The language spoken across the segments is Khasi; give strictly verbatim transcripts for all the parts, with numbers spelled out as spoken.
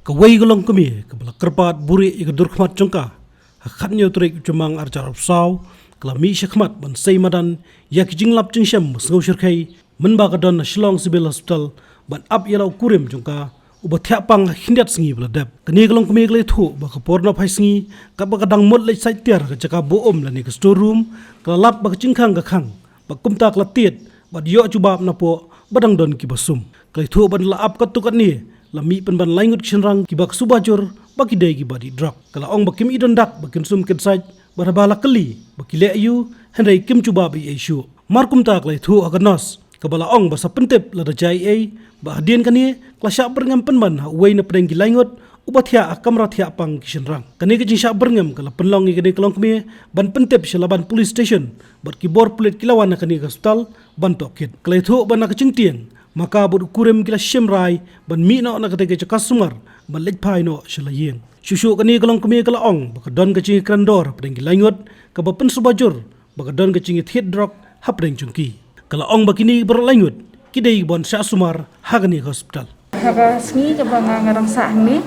Kawei ka longkmie kaba la kyrpad buhrieh ïa ka dur khmat jong ka ha ka khathynñiew tarik u Jymmang arhajar arphew saw, ka la mih shakhmat ban sei madan ïa ki jinglap jingshem ba sngewshyrkhei mynba ka don ha Shillong Civil Hospital ban ap ïa la u kurim jong ka uba thiah pang ha khyndiat sngi ba la dep. Kane ka longkmie ka la ïathuh ba ka por nohphai sngi katba ka dang mut leit sait tiar ha ka jaka buh um lane ka store room, ka la lap ba ka jingkhang ka khang bad kumta ka la tied bad ïoh jubab napoh ba dang don kiba sum. Ka la ïathuh ba la ap katto katne la mih pynban lai ngut ki shynrang kiba ksuba jur ba ki dei kiba dih drok. Ka la ong ba kim i don dak ba kin sum kin sait bad haba la kylli ba ki leh aïu, hynrei kim jubab ei ei shuh. Mar kumta ka la ïathuh ha ka nurse kaba la ong ba sa pyntip lada jia ei ei, bad hadien kane ka la shah byrngem pynban ha uwei na pdeng ki lai ngut uba thiah ha kamra thiah pang ki shynrang. Kane ka jingshah byrngem ka la pynlong ïa kane ka longkmie ban pyntip sha Laban Police Station bad ki bor pulit ki la wan na kane ka hospital ban tohkit. Ka la ïathuh ba na ka jingtieng ma ka bad u kurim ki la shim rai ban mih noh na katei ka jaka sumar ban leit phai noh sha la ïing. Shuh shuh kane ka longkmie ka la ong ba ka don ka jingïakren dor hapdeng ki lai ngut kaba pynsuba jur ba ka don ka jingïathied drok hapdeng jong ki. Ka la ong ba kine baroh lai ngut ki dei ban shah sumar ha kane ka hospital. Ha ka sngi kaba nga nga dang sah hangne,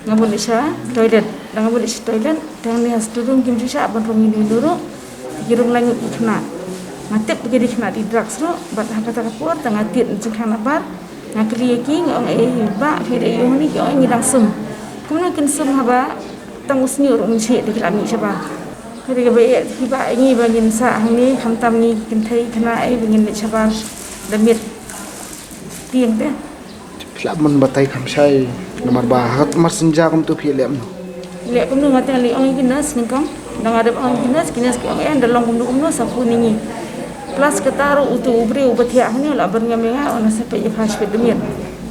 nga bun sha toilet, da nga bun sha toilet, te hangne ha store room kim ju shah ban rung ïa une u ruh, ki rung lai ngut ki khynnah. Nga tip ba ki dei khynnah dih drugs ruh, bad ha kata ka por te nga tied jingkhang nabar, nga kylli ïa ki, nga ong, "Eh, bah, phi dei ïa u hangne?" Ki ong, "Ngi dang sum." Kumno kin sum haba tang u snieh ruh um shah, te ki la mih shabar. Hynrei kaba ïeit, phi bah, ngi ba ngin sah hangne, khamtam ngi kynthei khynnah, eh, ba ngin leit shabar da miet tieng te. Phi lah ban batai kham shai, namar ba ha ka mar synja kumto phi leh kumno? Leh kumno, nga te nga leit ong ïa ki nurse nyngkong. Da nga dep ong ïa ki nurse, ki nurse ki ong, "Eh, da long kumno kumno sa phone ïa ngi." Plus kata ruh uto u briew uba thiah hangne u la byrngem ïa nga, u ong nasa peit ïa pha shiphew miet.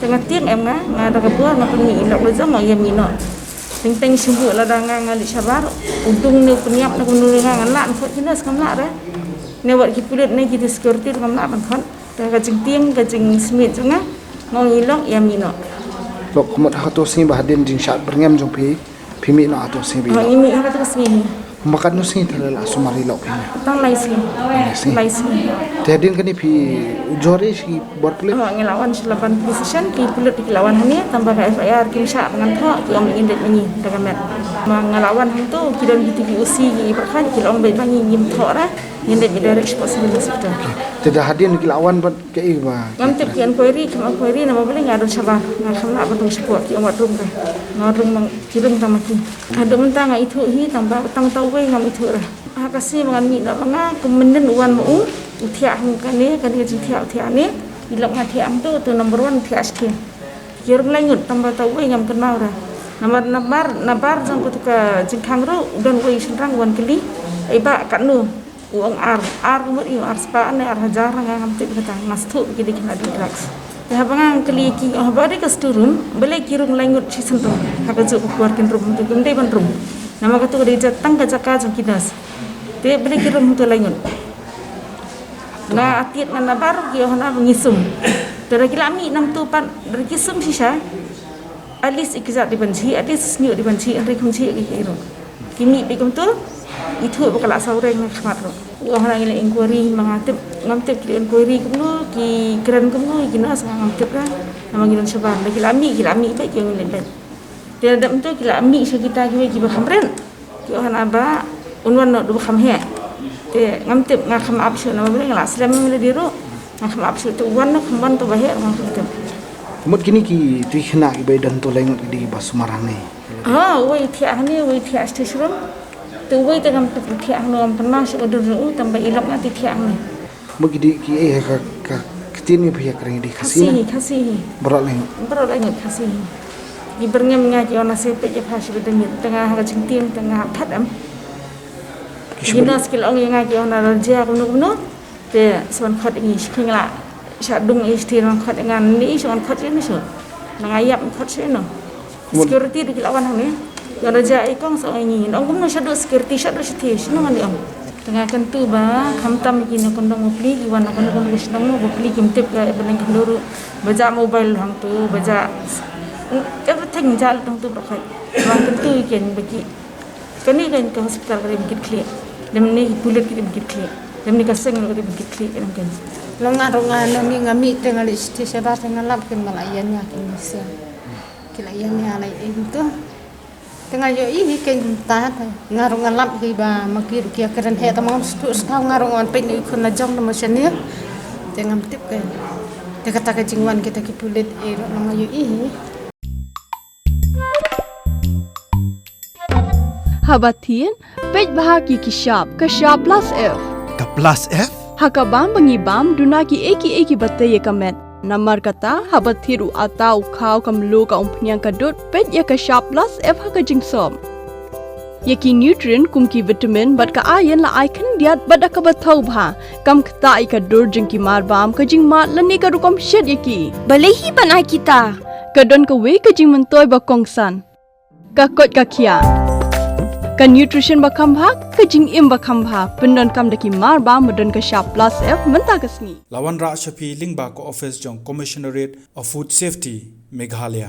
Te nga tieng em nga, nga da ka bor nga pynmih ïa lok la jong, nga ïa mih noh. Teng teng shim buh lada nga nga leit shabar, u dung ne u pynïap ne kumno ïa nga, ngan lah ban khot ki nurse? Ngam lah re. Ne wat ki pulit ne ki security ruh ngam lah ban khot. Te ka jingtieng, ka jingsmit jong nga, nga ong ïa lok ïa mih noh. Lok, ka mut ha kato ka sngi ba hadien jingshah byrngem jong phi, phi mih noh ha kato ka sngi? Ha, ngi mih ha kato ka sngi. Kumba katno sngi te la sumar ïa lok phi ne? Tang lai sngi. Lai sngi. Lai sngi. Te hadien kane phi ujor ïa ki bor pulit? Ha, ngi la wan sha Laban Police Station, ki pulit ki la wan hangne, tang ba ka F I R kim shah ban thoh, ki ong ngin dep ma ngi da ka met. Ma nga la wan hangto, ki don kito ki O C ki bakhraw, ki la ong ba ma ngi ngim thoh re. Ngin dei direct shapoh Civil Hospital. Te da hadien ki la wan bad kaei ba? Ngam tip ki inquiry, ki inquiry namar balei nga don shabar. Nga kham lah ban rung shapoh, ki ong wat rung ka. Nga rung ma ki, rung tang ma ki. Haduh mynta nga ithuh hi, tang ba tang uta uwei ngam ithuh re. Ha ka sngi ba ngan mih noh ma nga, kum mynnin u wan ma u, u thiah hangkane, kane ka jingthiah u thiah ne. I lok nga thiah hangto, uto number one u thiah sha ki. Ki rung lai ngut, tang ba uta uwei ngam kynmaw re. Namar, namar, nabar jong kato ka jingkhang ruh, u don uwei u shynrang u wan kylli. Ei bah, katno? U ong ar, ar ngut ïa u, ar spah ne ar hajar, nga ngam tip kata, nga sngewthuh ba ki dei khynnah dih drugs. Te haba nga kylli ki, haba dei ka store room, balei ki rung lai ngut shi syntiew? Ha kajuh ka por kin rung hangto, kim dei ban rung. Namar kato ka dei jaka, tang ka jaka jong ki nurse. Te balei ki rung hangto lai ngut? Nga atied nga nabar, ki ong hana ba ngi sum. Te da ki la mih na hangto pat, da ki sum shisha. At least i kjat dei ban jhieh, at least snieh dei ban jhieh, hynrei kim jhieh ïa ki ruh. Ki mih beit kumto, ithuh ba ka la saw reng na khmat ruh. U ong hana ngi leh inquiry, ma nga tip, ngam tip ki leh inquiry kumno, ki kren kumno ïa ki nurse, nga ngam tip re. Namar ngi don shabar, da ki la mih, ki la mih beit, ki ong ngi leit beit. Te da kumto ki la mih sha kita kiwei kiba kham rit. Ki ong hana ba un wan noh da uba kham heh. Te ngam tip, nga kham ap shuh namar balei nga la slem ïa lade ruh. Nga kham ap shuh, te u wan ne kham wan, te uba heh nga kham tip. Ka mut kine kito ki khynnah kiba don hangto lai ngut ki dei kiba sumar hangne? Ha, uwei thiah hangne, uwei thiah sha station. Te uwei te ngam tip u thiah hangno, ngam kynmaw shuh ka dur jong u, tang ba i lok nga te thiah hangne. Ba ki dei kiei ha ka, ka ktien ba phi ïakren, dei Khasi? Khasi, ne? Khasi. Baroh lai ngut? Baroh lai ngut Khasi. Ki byrngem ïa nga, ki ong nasa peit ïa pha shibit da miet, te nga ha ka jingtieng te nga phet em. Ki nurse ki la ong ïa nga, ki ong na la jia kumno kumno. Te sa wan khot ïa ngi, shi khyndiat la shah dung ïa shi, te wan khot ïa nga, ne shu wan khot ïa ngi shu. Na nga ïap wan khot shuh ïa no. Security ruh ki la wan hangne. Ïa la jia i kong sa ong ïa ngi. Ong kumno shaduh security, shaduh shathie, shano ngan ïa ong. Te nga kyntu ba khamtam ki na kyndong bapli ki wan na kyndong kyndong shnong bapli kim tip ka bneng khyndew ruh. Ba jia mobile hangto, ba jia everything jia lut hangto baroh khoit. Nga kyntu ïa ki ba ki, kane ka hospital ka dei ban kit khlieh. Lymne ki pulit ki dei ban kit khlieh. Lymne ka seng ruh ka dei ban kit khlieh, ka dei ban kit. Long nga ruh nga, nga mih, nga mih te nga leit sha station te nga lap, kin ma la ïa nga, kin ma seng. Ki la ïa nia la ïa tu. Te nga ïohi hi keiñ kumta te nga ruh nga lap hi ba ma ki ruh ki ïa kren hi, te ma ngam sngewthuh shuh, nga ruh nga wan peit na i khun la jong na ma shane. Te ngam tip keiñ. Te kata ka jingwan kita ki pulit, eh, ruh nga ïohi hi. Haba thied, peit bha ki ki shap, ka shap plus F. Ka plus F? Ha ka bam ba ngi bam, duna kiei kiei kiba tei ïa ka met. Namar kata, haba thied u atta, u khaw, ka mluh, ka umphniang, ka dud, peit ïa ka shap plus F ha ka jingsop. Ïa ki nutrient kum ki vitamin bad ka iron la ai khyndiat bad da kaba thaw bha. Kam ktah ïa ka dur jong ki mar bam, ka jingmad lane ka rukom shet ïa ki. Balei hi ban ai kita? Ka don kawei ka jingmyntoi ba kongsan. Ka koit ka khiah. Ka nutrition ba kham bha, ka jingim ba kham bha. Pyndonkam da ki mar bam ba don ka shap plus F mynta ka sngi. La wanrah sha phi lyngba ka office jong Commissionerate of Food Safety, Meghalaya.